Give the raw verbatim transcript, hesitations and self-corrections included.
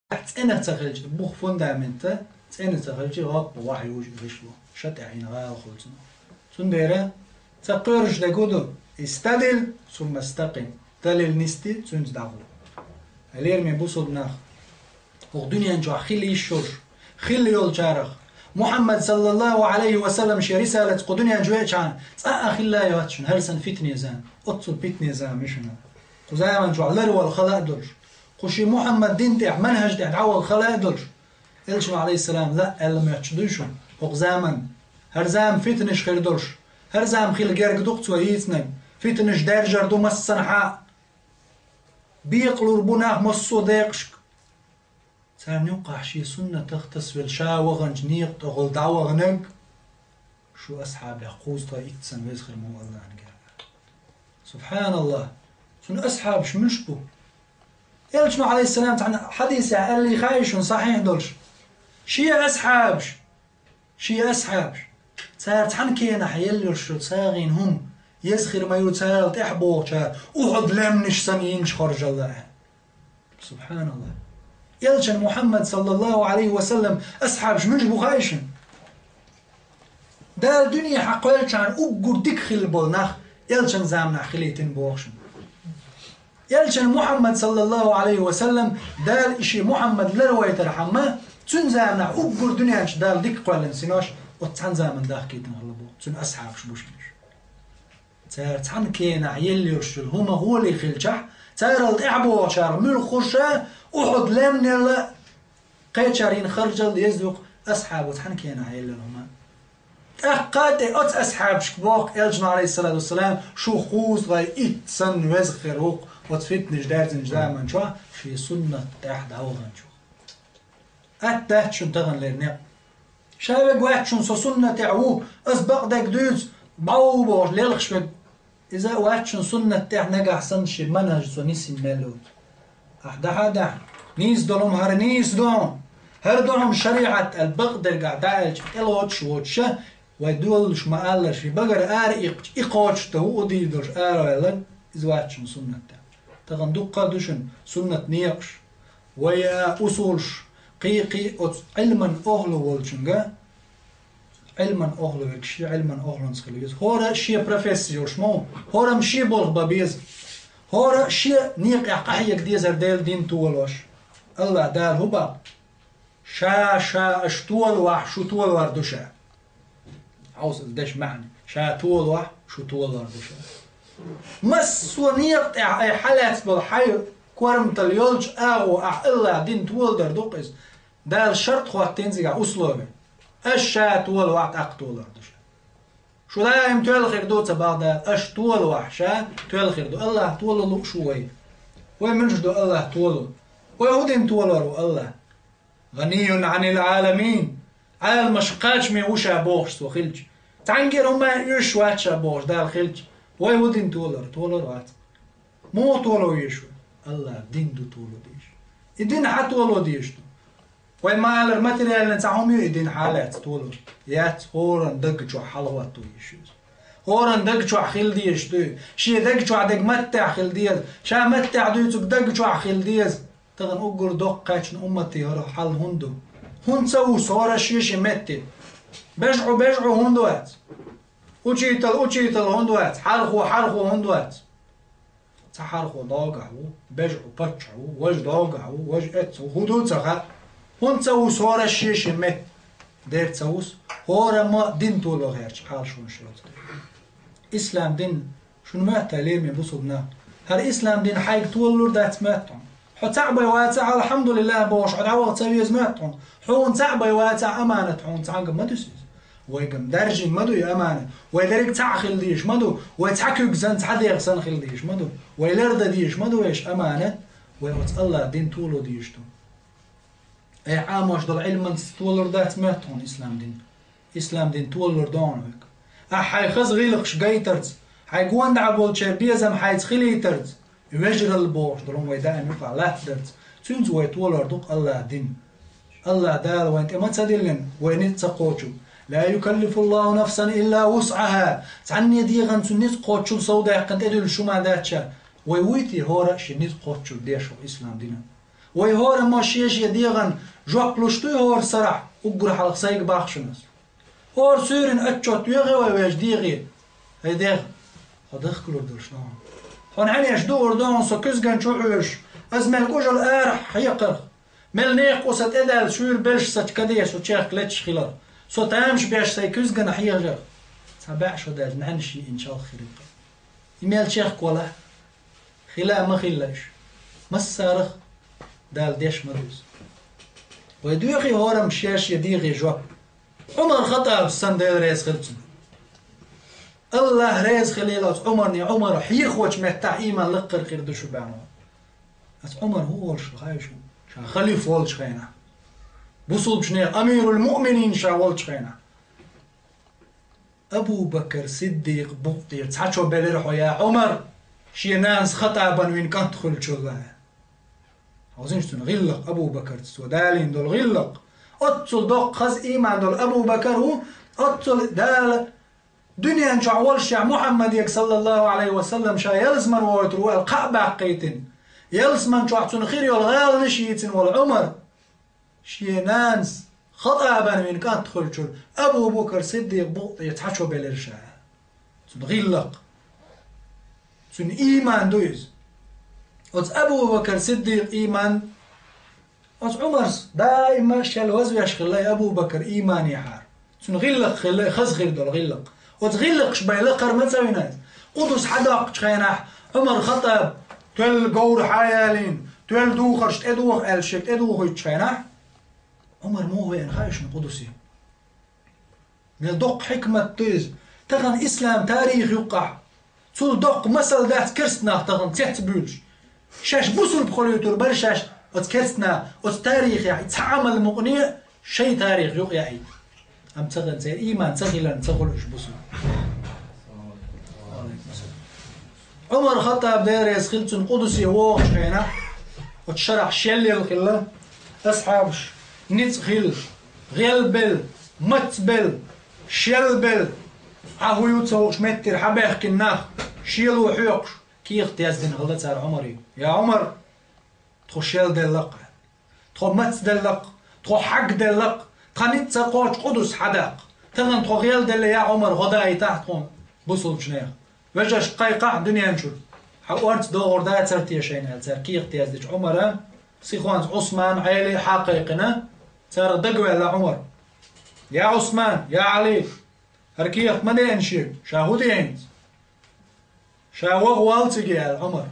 цӀена ца хилча, бух фундамента цӀена ца хилча, гӀоппа вахьа южа гӀишло. Ша тӀехьа гӀала хуьлу цунах. Цундела ца кхоьруш дерг хӀун ду? Истадил, сумма стакъим. Далил нисди, цуьнца дӀагӀо. Лераме бусулба нах. ХӀокху дуьнен чохь хила йиш йолуш, хилла йолчарах, Мухьаммад саллаллаху Ӏалайхи ва саллам шен рисалатца кху дуьнен чу веачхьана, цкъа а хилла йоццушна хӀара санна фитне зама, оццул питне зама ю шуна. Кху заман чохь ларвала хала а долуш, кху шен Мухьаммад дин тӀехь, манхаж тӀехь дӀавала хала а долуш. Элчано, Ӏалайхиссалам, лаа аьлла моьттуш дуй шуна хӀокху заман? ХӀара зама фитнаш хир долуш, хӀара зама хила герга ду-кх цо йийцинарг, фитнаш даьржар ду массанхьа а. Бекъалур бу нах массо а декъашка. Царна юккъахь шен суннатах тасавелла ша ваханчу некъа тӀехула дӀаваханарг, шу асхьабех кхузткъе итт санна веза хир ма ву Аллахьан гергахь. СубхьаналлахӀ! Цуьнан асхьабаш муьлш бу? Элчано, Ӏалайхиссалам, цхьана хьадисехь аьллий хаьий шуна, сахьихь долуш? Шен асхьабаш, шен асхьабаш, цара цхьана кенахь елла йолуш йолу сагӀина хӀума еза хир ма ю царал тӀаьхьа бохучара, Ухьуд лаьмнаш санна йинчу хоржалла аьлла. СубхьаналлахӀ! Элчан Мухьаммад саллаллаху Ӏалайхи ва саллам асхьабаш муьлш бу хаьий шуна? Дала дуьне хьакхоьллинчхьана уггар дика хилла болу нах Элчан заманахь хилийтина боху шуна. Элчан Мухьаммад саллаллаху Ӏалайхи ва саллам, Дала и шен Мухьаммад ларвайтархьама, цуьнан заманахь уггар дуьнен чу Дала дика кхоьллина синош оцу цхьана заман дахкийтина хилла боху, цуьнан асхьабаш бу шуна уьш. Цара цхьана кенахь елла йолуш йолу хӀума гӀоле хилчахь, царал тӀаьхьа бохучарах муьлхха хуьлуш а, Ухьуд лаьмнел а, кхечара йина харжалла еза ду-кх асхьабо цхьана кенахь елла йолу хӀума. ТӀаккха а тӀе оцу асхьабашка боху Элчано, Ӏалайхиссалату вассалам, шу кхузткъе итт санна веза хир ву-кх оцу фитнаш даьржинчу заман чохь шен суннат тӀехь дӀаваханчух. Атта дац шуна тахана лерина некъ. Ша верг вац шуна со суннатехь ву, ас бакъдерг дуьйцу, бӀов бохуш лелхаш верг. Иза а вац шуна суннат тӀехь нагахь санна шен манхаж цо нисйина мел ву. Ахь дахьа а дахьа, нийса долу хӀума хӀара нийса ду хьуна, хӀара ду хьуна шариӀат аьлла бакъдерг ахь дӀааьлча, тӀелоцуш а воцуша, вай долуш ма-аллара, шен багара ара иккхича, и кхочушдан хӀу а дийр долуш араваьлларг, иза вац шуна суннат тӀехь. Тахана дуккха а ду шуна суннат некъаш. Вай а усулаш, кхин-кхин оцу Ӏилман охӀла волчунга, Ӏилман охӀла верг шен Ӏилман охӀланца хила веза. ХӀора а шен профессия йолуш ма ву, хӀора-м шен болх бан беза. ХӀора а шен некъехь къахьега дезара Делан дин толош. АллахӀ Дала хӀун боху? Ша, ша аша толавахь, шу толор ду ша. Хьовса деш маьӀна. Ша толавахь, шу толор ду ша. Массо а некъа тӀехь айхьа хьалаьцна болу хьайн корматалла йолчу агӀор ахь АллахӀан дин толадар ду-кх иза. Дала шарт хӀоттийна цигахь, условие. Аша ша толавахь, тӀаккха толор ду ша. Шу даим тоьлла хир ду, ца боху Дала, аша толавахь, ша тоьлла хир ду. АллахӀ толо лууш ву вай. Вай муьлш ду АллахӀ толо? Вай хӀун дина толор ву АллахӀ? ГӀаниюн Ӏанил Ӏаламин. Ӏаламаш кхачаме ву ша бохуш цо хилча. Цхьаьнгара хӀума а оьшуш вац ша бохуш Дала хилча. Вай хӀун дина толор? Толор вац. Муха толо везаш ву? АллахӀан дин ду толо дезаш. И дин хьан толо дезаш ду? Вай ма-аллара, материальни цхьа хӀума ю и дин хьалаьцна толо? Яц, хӀоранна даг чохь хьалахӀотто езаш ю иза. ХӀоранна даг чохь хила дезаш ду и. Шен даг чохь дерг маттехь хила деза. Ша маттехь дуьйцург даг чохь хила деза. Тахана уггар доккха кхаьчна уммате хӀара хьал хӀунда ду? ХӀунда ца вусу хӀора шен-шен метте? БежӀу, бежӀу хӀунда вац? Учитал, учитал хӀунда вац? Хьархо, хьархо хӀунда вац? Цхьа хьархо догахь ву, бежӀу паччахь ву, важа догахь ву, важа эцца ву, хӀун ду ца хаьа. ХӀунда ца вусу хӀора шен-шен метте? Дера ца вусу, хӀора ма дин толо гӀерташ хьал шуна шуьца. Ислам дин шуна моьтту, лераме бусулба нах? ХӀара ислам дин хьайга толалур дац моьтту хьуна? Хьо цхьаъ бен вацахь, алхьамдулиллахӀ бохуш, хьо дӀаваха ца веза моьтту хьуна? Хьуна цхьаъ бен вацахь, аманат хьуна цхьаьнгга ма дуьсу иза. Вайга-м даьржина ма ду и аманат. Вай дерриг цхьаъ хила дезаш ма ду. Вай цхьа куьг санна, цхьа дегӀ санна хила дезаш ма ду. Вай лардан дезаш ма ду вайша аманат. Вай оцу АллахӀан дин толо дезаш ду. Айхьа Ӏамош долу Ӏилманца толалур дац моьтту хьуна ислам дин? Ислам дин толалур ду хьуна хьоьга. Ахьа хьайн хаза гӀиллакхаш гайтарца, хьайн гондӀа болчеран безам хьайца хилийтарца, вежаралла бохуш долу хӀума вай даим юкъахь латтадарца, цуьнца вай толор ду-кх АллахӀан дин. АллахӀ Дала вайна тӀе ма ца диллина, вай ницкъ ца кхочу. «Ла юкаллифуллаху нафсан илла вусӀаха». Цхьанне дегӀан цу ницкъ кхоччул совдаьккхина тӀедуьллуш хӀума дац ша. Вай вуй те хӀора а шен ницкъ кхоччуш деш хӀокху ислам динан? Вай хӀораммо шен-шен дегӀан жоп луш дуй хӀора сарахь, уггар хьалха сайга боху шуна ас. ХӀора суьйрана отчёт йоьхий вай вешан дегӀе? ХӀай дегӀ, хьо дахкалур долуш ду хьуна. Хьуна хьанаш дуур ду хьуна со куьзган чу хьоьжуш, ас мел кӀужал арахь хьекхарх, мел некха къу сан тӀедаьлла шуьйра белш сачу каде со чехка леташ хиларх, со тамаш беш сайн куьзгана хьежарх. Цхьа бӀе шо даьлла нӀаьнаш йиъинчалх хир ю-кх. И мел чехка валахь, хила а ма хилла уьш. Массарах Дала деш ма ду иза. Вай доьхий хӀораммо шен-шен дегӀе жоп? Ӏумар Хаттаб санна, Дела реза хила цунна. АллахӀ реза хилийла оцу Ӏумарна, Ӏумар хьехочу меттехь ийман лакхара хир ду шу баьхна. Ас Ӏумар хӀун волуш хаьий шуна? Ша халифа волчу хенахь. Бусулбачу нехан амирул-муъминин ша волчу хенахь. Абу-Бакар Сиддикъ букъ тӀера цхьа чо белира хьо, я Ӏумар, шен нанас Хаттабан вина кӀант хуьлучул. Хьовзийша цуьнан гӀиллакх Абу-Бакарца, цо далийна долу гӀиллакх. Оццул доккха хаза ийман долу Абу-Бакар ву, оццул Дала дуьнен чохь волушехь Мухьаммаде, саллаллаху Ӏалайхи ва саллам, ша ялсамане войтур ву аьлла, кхаъ баккхийтина. Ялсаман чохь цунна хир йолу гӀаланаш йийцина волу Ӏумар. Шен нанас Хаттабан вина кӀант хуьлучул Абу-Бакар Сиддикъ букъ тӀера цхьа чо белира ша. Цуьнан гӀиллакх. Цуьнан ийман ду иза. Оцу Абу-Бакар Сиддикъ ийман, оцу Ӏумарс даима шел вазвеш хилла и Абу-Бакар ийманехьара. Цуьнан гӀиллакх хилла, хаза хир долу гӀиллакх. Оцу гӀиллакхаш бен лакхара ма ца вина иза. Къудус хьадоккхучу хенахь Ӏумар Хаттаб тоьлла говр хьаялийна, тоьлла духарш тӀедуха аьлла шега тӀедухуьйтучу хенахь, Ӏумар муха веана хаьий шуна Къудусе? Мел доккха хьикмат ду иза. Тахана ислам тарих юккъахь цул доккха масал дац керста нах тахана цецбуьйлуш. Шаьш бусулба хуьлуьйтур бара шаьш оцу керста наха, оцу тарихехь и цхьа Ӏамал мукъане а шайн тарих юкъа яхьийта. Амма ца хилла, церан ийман ца хиларна ца хуьлу уьш бусулба. Ӏумар Хаттаб, Дела реза хила цунна, Къудусе вогӀучу хенахь, оцу шарахь шелъелла хилла, асхьабаш ницкъ хилла, гӀелбелла, мацбелла, шелбелла, Ӏа хӀун ю ца хууш меттера хьабаьхкина нах, шело хьоькхуш, кехат яздина хилла цара Ӏумаре: «Я Ӏумар, тхо шелделла-кх, тхо мацделла-кх, тхо хьагделла-кх, тхан ницкъ ца кхочу Къудус хьадаккха. Тахана тхо гӀелделла, я Ӏумар, гӀо даийтахьа тхуна бусулбачу нехан. Вежаршка кхайкхахьа дуьнен чуьра. Хьан орца догӀур дацара те шайна?» — аьлла, цара кехат яздича, Ӏумара сихонца Ӏусман, Ӏели хьакхайкхина, царах дагаваьлла Ӏумар: «Я Ӏусман, я Ӏали, хӀара кехат ма деана шега, ша хӀун де хӀинца? Ша ваха воллу цига», — аьлла Ӏумара.